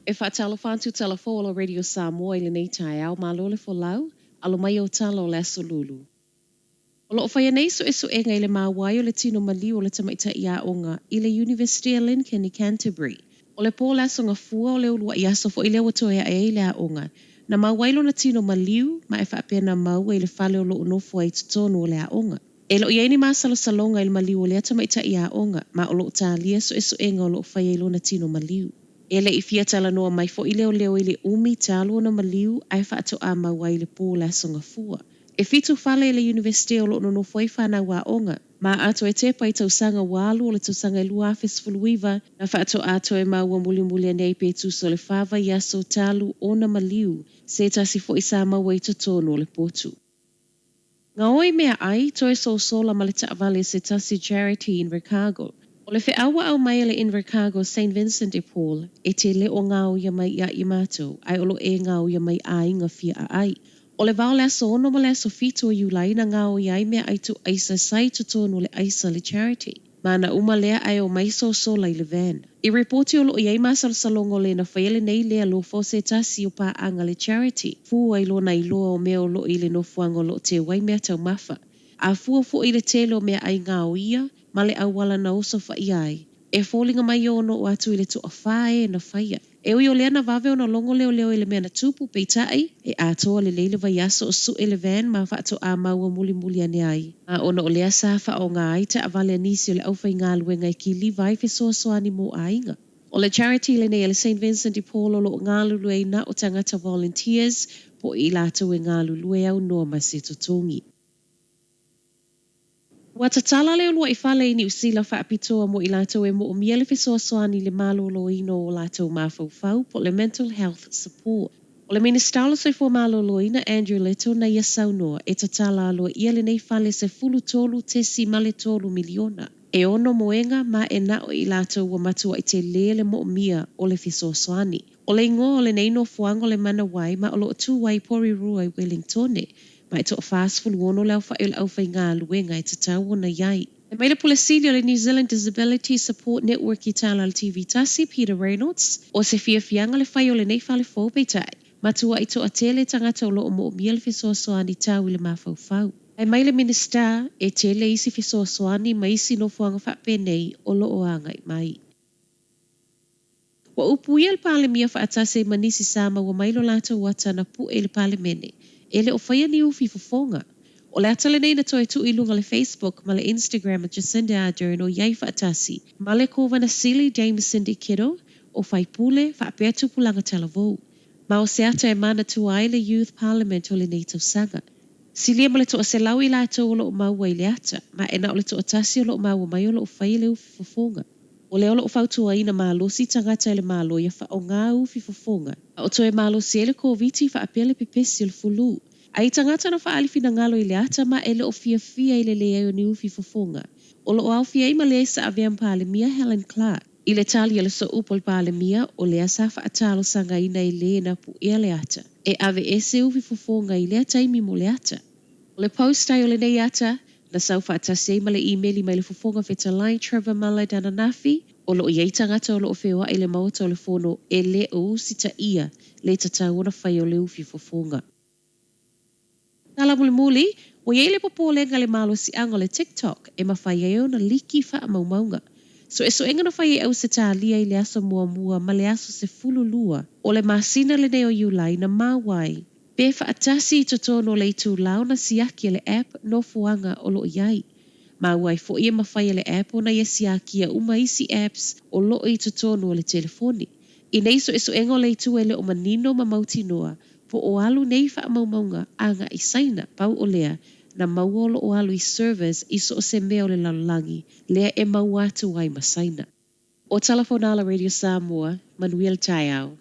E faatalofa atu tala fou o la Radio Samoa i lenei taeao, malo le folau, alo mai ou tala o le Aso Lulu. O lo o faia nei suesuega i le maua ai o le tino maliu o le tamaitai aoga i le University a Lincoln i Canterbury. O le po o le Aso Gafua o le uluai aso foi lea ua toe ae ai le aoga. Na maua ai lona tino maliu ma e faapea na maua i le fale o lo o nofo ai i totonu o le aoga. E le o i ai ni masalosaloga i le maliu o lea tamaitai aoga ma o lo o talia suesuega o lo o faia i lona tino maliu. E le i fia talanoa mai foi leoleo i le umi talu ona maliu ae faatoa maua ai i le po o le Aso Gafua. E fitu fale i le Iunivesite o lo o nonofo ai fanau aoga, ma a toe tepa i tausaga ua alu o le tausaga e 2019, na faatoa toe maua mulimuli ane ai pe tusa o le fa vaiaso talu ona maliu se tasi foi sa maua i totonu o le potu. Gaoi meaai, toe sosola ma le taavale se tasi charity Invercargill. O le feau ua aumai e le Invercargill Saint Vincent de Paul, e te le o gaoia mai ia i matou, ae o lo e gaoia mai aiga fia aai. O le va o le aso 6 ma le aso 7 o Iulai na gaoia ai meaai tuuaisa sa i totonu o le aisa le charity. Ma na uma lea ae omai sosola i le van. I ripoti o lo o i ai masalosaloga o le na faia lenei lea lofa o se tasi o paaga le charity, fua i lona iloa o mea o lo o i le nofoaga o lo o teu ai meataumafa. A fua foi i le tele o meaai gaoia ma le auala na osofaia ai, e foliga mai ono oo atu i le toafa e na faia. E ui o lea na vave ona logo leoleo i le mea na tupu, peitai, e atoa lelei le vaiaso o sue le van ma faatoa maua mulimuli ane ai. Ma ona o lea sa faaaoga ai taavale a nisi o le aufaigaluega e kiliva ai fesoasoani mo aiga. O le charity lenei a le Saint Vincent de Paul o lo o galulue ai na o tagata volunteers po o i latou e galulue aunoa ma se totogi. Ua tatala le uluai fale i Niu Sila faapitoa mo i latou e moomia le fesoasoani i le maloloina o o latou mafaufau po o le mental health support. O le Minisita o le Soifua Maloloina Andrew Little na ia saunoa e tatala aloaia lenei fale 13.3 miliona e ono moega ma e na o i latou ua matuai tele le moomia o le fesoasoani. O le igoa o lenei nofoaga o le Manawai ma o lo o tu ai i Porirua i Wellingtone, ma e toa-46 le aofai o le aufaigaluega e tatau ona i ai. Fai mai le Pule Sili o le New Zealand Disability Support Network i tala a le TV tasi, Peter Reynolds, o se fiafiaga le fai o lenei fale fou, peitai, matuai toatele tagata o lo o moomia le fesoasoani tau i le mafaufau. Fai mai le Minisita, e tele isi fesoasoani ma isi nofoaga faapenei o lo o agai mai. Ua upuia le Palemia faatasi ai ma nisi sa maua mai lo latou ata na pue i le Palemene, e le o faia ni ufi fofoga. O le ata lenei na toe tuu i luga o le Facebook ma le Instagram a Jacinda Ardern o i ai faatasi ma le Kovana Sili Dame Cindy Kiddo, o Faipule, faapea Tupulaga Talavou. Ma o se ata e manatua ai le Youth Parliament o lenei tausaga. Silia ma le 100 i latou o lo o maua i le ata, ma e na o le toatasi o lo o maua mai o lo o faia le ufi fofoga. O lea o lo o fautuaina malosi tagata e le Malo ia faaaoga ufi fofoga, a o toe malosi ai le Koviti faapea le pepesi o le fulu. A i tagata na faaali finagalo i le ata ma e le o fiafia i le leai o ni ufi fofoga, o lo o aofia ai ma le sa avea ma Palemia Helen Clark. I le tali a le sooupu o le Palemia, o lea sa faatalosagaina e le na puea le ata, e aveese ufi fofoga i lea taimi mo le ata. O le post ai o lenei ata, na sau faatasi ai ma le imeli mai le Fofoga Fetalai Trevor Mallard ananafi, o lo o i ai tagata o lo o feoai i le Maota o le Fono e le o usitaia le tatau ona fai o le ufi fofoga. Tala mulimuli, ua i ai le popolega i le malosiaga o le TikTok e mafai ai ona liki faamaumauga. Suesuega na fai e Ausetalia i le aso muamua ma le aso 12 o le masina lenei o Iulai na maua ai Pe faatasi i totonu o le itula ona siaki e le app nofoaga o lo o i ai. Maua ai foi e mafai e le app ona ia siakia uma isi apps o lo o i totonu o le telefoni. I nei suesuega o le itu e le o manino ma mautinoa po o alu nei faamaumauga agai i Saina, pau o lea, na maua o lo o alu i servers i so o se mea o le lalolagi lea e maua atu ai ma Saina. O Tala Fonala Radio Samoa, manuia le taeao.